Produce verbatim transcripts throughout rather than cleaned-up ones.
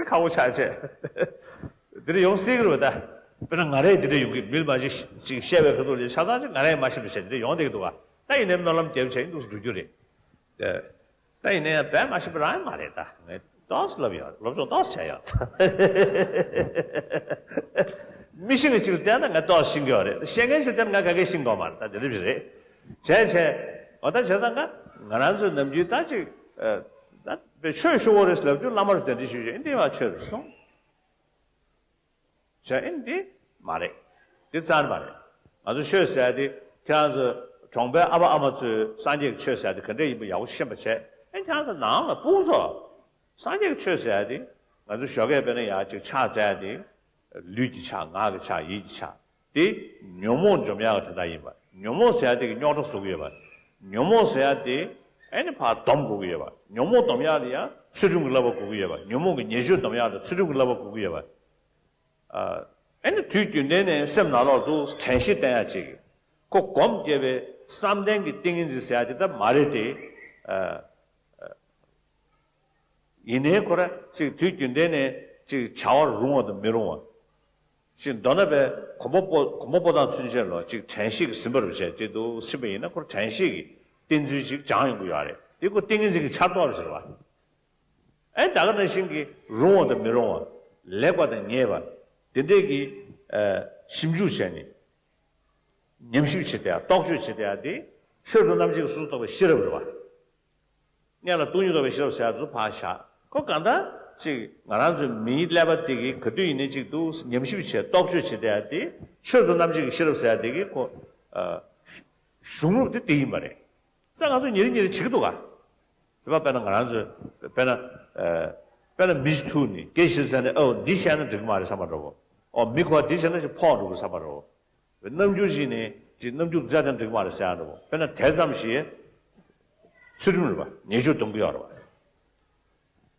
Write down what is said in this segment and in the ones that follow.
ཁག་པོ་ཆགས་བྱས། དེ་འདྲ་ཡོང་སྲིད་ཀྱི་རེད་པ་ད། དཔེར་ན་ང་རས་དེ་འདྲ་ཡོང་གི་མི་ལ་མ་ཅིག་ཅིག་བཤད་པའི་ཁ་ཐུག་ལ་ཆ་ཚང་ཅིག་ང་རས་མ་ཤེས་པ་བྱས་དེ་འདྲ་ཡོང་བསྡད་ཀྱི་འདུག་ག་ད་ཡིན་ནའི་སྨོན་ལམ་རྒྱབ་བྱས་ཡིན་འདུག་སེ་འགྲོ་རྒྱུ་རེད། དེ། ད་ཡིན་ནའི་ཡང་དཔེ་མ་ཤེས་པ་རང་ཡང་མ་རེད་ད། ངས་ཏོག་ཙམ་ལབ་ཡོད། སློབ་སྦྱོང་ཏོག་ཙམ་བྱས་ཡོད། མི་ཤེས་ཀྱི་ཅིག་བལྟས་ན་ངས་ཏོག་ཙམ་ཤེས་ཀྱི་ཡོད་རེད། ཤེས་མཁན་ཞིག་བལྟས་ན་ང་ག་གེ་ཤེས་ཀྱི་ཡོད་མ་རེད། ད་དེ་འདྲ་ཞིག་རེད། བྱས་བྱས། འོ་ད་བྱས་ཙང་ཀ་ང་རང་ཚོའི་ནམ་རྒྱུན་ད་ཅིག་ཨ། ད་དཔེ་ཆོས་ཞུ་བ་རེད་ལབ་དུས་བླ་མར་གདན་འདྲེན་ཞུ་ཞུ་ཨེ་འདི་བ་ཆོས་རེད་གསུངས། བྱས་ཨེ་འདི་མ་རེད། འདི་རྩ་ནས་མ་རེད། ང་ཚོ་ཆོས་ཟེར་ཡ་དེ་ཁྱེད་རང་ཚོ་གྲོང་པའི་ཨ་ཕ་ཨ་མ་ཚོས་སངས་རྒྱས་ཀྱི་ཆོས་ཟེར་ཡ་དེ་ག་འདྲས་ཡིན་པ་ཡག་པོ་ཤེས་པ་བྱས། ཨེ་ཁྱེད་རང་ཚོ་ནང་ལ་སྤུ་གུ་ཚོ། སངས་རྒྱས་ཀྱི་ཆོས་ཟེར་ཡ་དེ་ང་ཚོ་ཞོགས་ཀས་དཔེར་ན་ཡར་ཅིག་ཕྱག་འཚལ་ཡ་དེ། ལུས་ཀྱི་ཕྱག་ངག་གི་ཕྱག་ཡིད་ཀྱི་ཕྱག་དེ་ཉོན་མོངས་འཇོམས་ཡག་གི་དོན་དག་ཡིན་པ། ཉོན་མོངས་ཟེར་ཡ་དེ་གི་རྙོག་དྲ་བཟོ་གི་ཡོད་པ། ཉོན་མོངས་ཟེར་ཡ་དེ་ཨེ་ནི་ཕར་སྡོམ་དགོས་ཀྱི་ཡོད་པ། ཉོན་མོངས་སྡོམ་ཡག་ལ་ཡང་ཚུལ་ཁྲིམས་ཀྱི་བསླབ་པ་དགོས་ཀྱི་ཡོད་པ། ཉོན་མོངས་ཀྱི་ཉེས་སྤྱོད་སྡོམ་ཡག་ལ་ཚུལ་ཁྲིམས་ཀྱི་བསླབ་པ་དགོས་ཀྱི་ཡོད་པ། ཨ་ཨེ་ནི་དུས་རྒྱུན་ལྡན་ནས་སེམས་ནང་ལོགས་སུ་དྲན་ཤེས་བསྟེན་ཡག་ཅིག་ཁོ་སྒོམ་བསྐྱེད་པའི་བསམ་གཏན་གྱི་ཏིང་ངེ་འཛིན་ཟེར་ཡག་དེ་ད་མ་རེད་དེ། ཨ། ཡིན་ནའི་ཁོ་ར་ཅིག་དུས་རྒྱུན་ལྡན་ནས་ཅིག་བྱ་བ་རུང་བ་དང་མི་རུང་བ། ཅིག་མདོར་ན་པའི་གོམ་པ་སྤོ་གོམ་པ་སྤོ་སྟངས་ཚུན་ཆད་ལ་ཅིག་དྲན་ཤེས་ཀྱིས་ཟིན་པ་རུ་བྱས་ཅིག་ཏུ་ཕྱིན་པ་ཡིན་ན་ཁོར་དྲན་ཤེས་ཀྱི་བསྟེན་ཚུལ་ཅིག་སྦྱངས་ཡོང་གི་ཡོད་རེད། དེ་ཁོ་ཏིང་ངེ་འཛིན་གྱི་ཆར་གཏོགས་རུ་ཟེར་བ། ཨེ་ད་ག་ནང་བཞིན་གྱི་རུང་བ་དང་མི་རུང་བ། ལེགས་པ་དང་ཉེས་པ། དེ་འདྲས་ཀྱི་ཨ་ཞིབ་འཇུག་བྱས་ནས། ཉམས་ཞིབ་བྱེད་བསྡད་ཡ། རྟོག་དཔྱོད་བྱེད་བསྡད་ཡ་དེ་ཆོས་དང་རྣམ་འབྱེད་ཀྱི་སོ་སོར་རྟོག་པའི་ཤེས་རབ་རེད་བ། གཉེན་ལ་སྟོང་ཉིད་རྟོགས་པའི་ཤེས་རབ་ཟེར་ཡ་ཚོ་ཕར་བཞག་ཁོ་གང་ལྟར་ཅིག་ང་རང་ཚོའི་མིའི་ཀླད་པ་དེ་གིས་ག་དུས་ཡིན་ནའི་ཅིག་ཏུ་ཉམས་ཞིབ་བྱེད་རྟོག་དཔྱོད་བྱེད་བསྡད་ཡ་དེ་ཆོས་དང་རྣམ་འབྱེད་ཀྱི་ཤེས་རབ་ཟེར་ཡ་དེ་གིས་ཁོ་ཨ་གཞུང་ལུགས་དེ་དེ་ཡིན་པ་རེད། ས་ང་ཚོ་ཉེ་རིང་ཉེ་རིང་བྱེད་ཀྱི་འདུག་ག་དེ་བ་དཔེར་ན་ང་རང་ཚོས་དཔེར་ན་ཨ་དཔེར་ན་མི་ཞིག་ཐུག་ནས་སྐད་ཆ་ཟེར་ནས་ཨོ་འདི་བཤད་ན་འགྲིག་གི་མ་རེད་བསམ་པ་འདྲ་བོ། ཨོ་མི་ཁོ་འདི་བྱས་ན་ཅིག་ཕོག་འགྲོ་གི་བསམ་པ་འདྲ་བོ། རྣམ་འགྱུར་ཞིག་ནས་ཅིག་རྣམ་འགྱུར་རྫ་དང་འགྲིག་མ་རེད་ཟེར་ཡ་འདྲ་བོ། དཔེར་ན་དེ་ཙམ་ཞིག་ཚུལ་ཁྲིམས་རེད་པ། ཉེས་སྤྱོད་སྡོམ་གྱི་ཡོད་རེད་པ།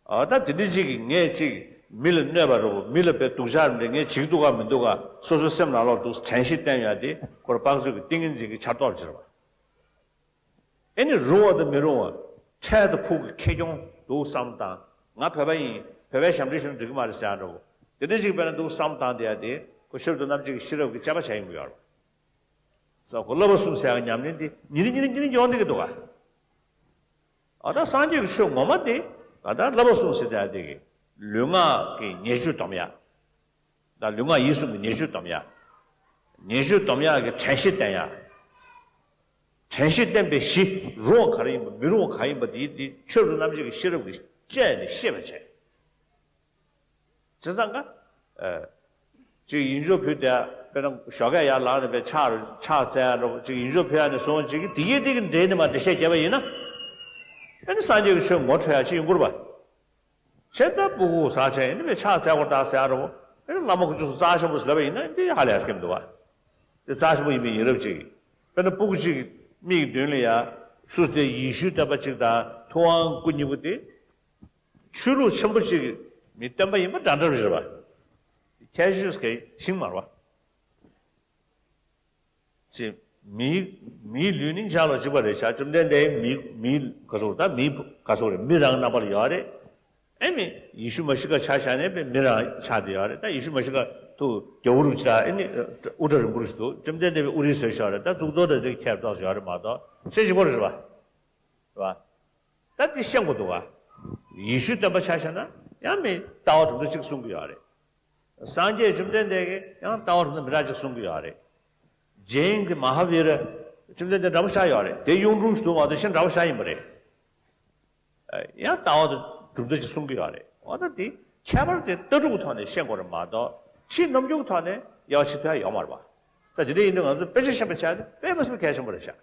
ཨ་ད་དེ་འདྲ་ཅིག་གིས་ངས་ཅིག་མི་ལ་གནོད་པ་རེད་པ། མི་ལ་དཔེ་སྡུག་ཅག་རེད་པ། ངས་བྱེད་ཀྱི་འདུག་ག་མི་འདུག་ག་སོ་སོའི་སེམས་ནང་ལོགས་སུ་དྲན་ཤེས་བསྟེན་ཡ་དེ་ཁོ་རང་དཔག་ཚོད་ཀྱི་ཏིང་ངེ་འཛིན་གྱི་ཆར་གཏོགས་ཅིག་རེད་པ། ཨེ་ནི་རུང་བ་དང་མི་རུང་བ། འཕྲལ་དུ་ཕུགས་ཀྱི་ཁེ་གྱོང་འདུག་བསམ་བློ་བཏང་། ང་བོད་པ་ཡིན། བོད་པའི་ཞབས་འདྲེན་ཞུ་ན་འགྲིག་གི་མ་རེད་ཟེར་ཡ་འདྲ་བོ། དེ་འདྲ་ཅིག་དཔེར་ན་འདུག་བསམ་བློ་བཏང་བསྡད་ཡ་དེ་ཁོ་ཆོས་དང་རྣམ་འབྱེད་ཀྱི་ཤེས་རབ་ཀྱི་དཔྱད་པ་བྱ་ཡོང་གི་ཡོད་རེད། ས་ཁོ་བསླབ་པ་གསུམ་ཟེར་ཡ་ཉམས་ལེན་དེ་ཉིན་རེ་ཉིན་རེ་ཉིན་རེ་ཡོང་བསྡད་ཀྱི་འདུག་ག་ཨ་ད་སངས་རྒྱས་ཀྱི་ཆོས་ངོ་མ་དེ་ང་ད་བསླབ་པ་གསུམ་ཟེར་བསྡད་ཡ་དེ་གི་ལུས་ངག་གི་ཉེས་སྤྱོད་སྡོམ་ཡ། ད་ལུས་ངག་ཡིད་གསུམ་གྱི་ཉེས་སྤྱོད་སྡོམ་ཡ། ཉེས་སྤྱོད་སྡོམ་ཡ་གི་དྲན་ཤེས་བསྟེན་ཡ། དྲན་ཤེས་བསྟེན་པའི་གཞི་རུང་བ་ག་རེ་ཡིན་པ་མི་རུང་བ་ག་ཡིན་པ་དེ་དེ་ཆོས་དང་རྣམ་འབྱེད་ཀྱི་ཤེས་རབ་ཀྱིས་དཔྱད་ནས་ཤེས་པ་བྱས། བྱས་ཙང་ཀ་ཨ་ཅིག་ཡིད་འཇོག་ཕུལ་དེ་དཔེར་ན་ཞོགས་ཀས་ཡར་ལངས་ནས་པའི་ཕྱག་ཕྱག་འཚལ་ཡ་འདྲ་པོ་ཅིག་ཡིད་འཇོག་ཕུལ་ཡ་ནས་བཟུང་ཅིག་དེ་ཡས་དེ་གི་འབྲེལ་ནས་མ་འགྲེལ་བཤད་བརྒྱབ་པ་ཡིན་ན། ཨ་ནི་སངས་རྒྱས་ཀྱི་ཆོས་ངོ་འཕྲོད་ཡ་ཅིག་ཡོང་གི་རེད་པ། བྱས་ད་སྤུ་གུ་ཟ་བྱས་ཡིན་ན་ཕྱག་འཚལ་དགོས་ད་ཟེར་ཡ་རེད་པོ། ཨེ་བླ་མ་ཁོ་ཚོ་རྩ་ཆེན་པོ་ཟེར་ལབ་པ་ཡིན་ན་འདི་ཧ་ལས་སྐྱེམ་འདུག་བ། འདི་རྩ་ཆེན་པོ་ཡིན་པའི་ཡིན་རབས་ཅིག་དཔེར་ན་སྤུ་གུ་གཅིག་མིག་མདུན་ལ་ཡ་སུ་དེ་ཡེ་ཤུའི་སྟོན་པ་གཅིག་དང་ཐུབ་དབང་སྐུ་གཉིས་པོ་དེ་ཆོས་ལུགས་ཆེན་པོ་གཅིག་མི་སྟོན་པ་ཡིན་པ་འདྲ་འདྲ་རེད་པ། ཁྱད་ཆོས་གལ་ཤིང་མ་རེད་པ། ཅེས། མིའི་མིའི་ལུས་ནི་འཇའ་ལ་གཅིག་པ་རེད་བྱ། བཅོམ་ལྡན་འདས་མིའི་མིའི་ག་ཚོད་ད་མིའི་ག་ཚོད་རེད། མི་རང་རྣམ་པ་ལ་ཡོད་རེད། ཨེ་མི་ཡེ་ཤུ་མ་ཤི་ཀ་ཆ་བཞག་ནས་པའི་མི་རང་ཆགས་བསྡད་ཡོད་རེད། ད་ཡེ་ཤུ་མ་ཤི་ཀ་ཐུག་རྒྱལ་པོ་རུ་ཆགས་ཨེ་ནི་དབུ་སྐྲ་རིང་པོ་རུ་ཞིག་འདུག་བཅོམ་ལྡན་འདས་པའི་དབུ་རིང་བཟོས་ཤག་རེད། ད་གཙུག་ཏོར་དང་དེ་ཁྱད་ཏོག་ཙམ་ཡོད་རེད་མ་གཏོགས་ཤེས་གཅིག་པ་རེད་བ། རེད་བ། ད་དེ་ཤེས་དགོས་འདུག་བ། ཡེ་ཤུའི་སྟོན་པ་ཆ་བཞག་ན་ཡང་མི་ལྟ་བ་དུམ་བུ་གཅིག་གསུང་གི་ཡོད་རེད། སངས་རྒྱས་བཅོམ་ལྡན་འདས་ཀྱིས་ཡང་ལྟ་བ་རུ་མི་འདྲ་ཅིག་གསུང་གི་ཡོད་རེད། ཇེན་གྱི་མ་ཧཱ་བི་ར་བཅོམ་ལྡན་འདས་འདྲ་པོ་ཤར་ཡོད་རེད། དེ་གཡུང་དྲུང་ཞིག་འདུག་མ་གཏོགས་གཞན་འདྲ་པོ་ཤར་ཡིན་པ་རེད། ཡང་ལྟ་བ་དུ་གྲུབ་མཐའ་ཅིག་གསུང་གི་ཡོད་རེད། འོ་ད་དེ་ཁྱད་པར་དེ་ལྟ་གྲུབ་ཀྱི་ཐོག་ནས་ཤེས་དགོས་རེད་མ་གཏོགས་ཕྱིའི་རྣམ་འགྱུར་གྱི་ཐོག་ནས་དབྱེ་བ་ཕྱེ་ཐུབ་ཡ་ཡོད་མ་རེད་པ། ད་དེ་འདྲ་ཡིན་དུས་ང་ཚོ་དཔེ་ཆ་ཤེས་པ་བྱས་ཏེ་དཔེ་མ་སྲིད་པ་གལ་ཆེན་པོ་རེད་ཤག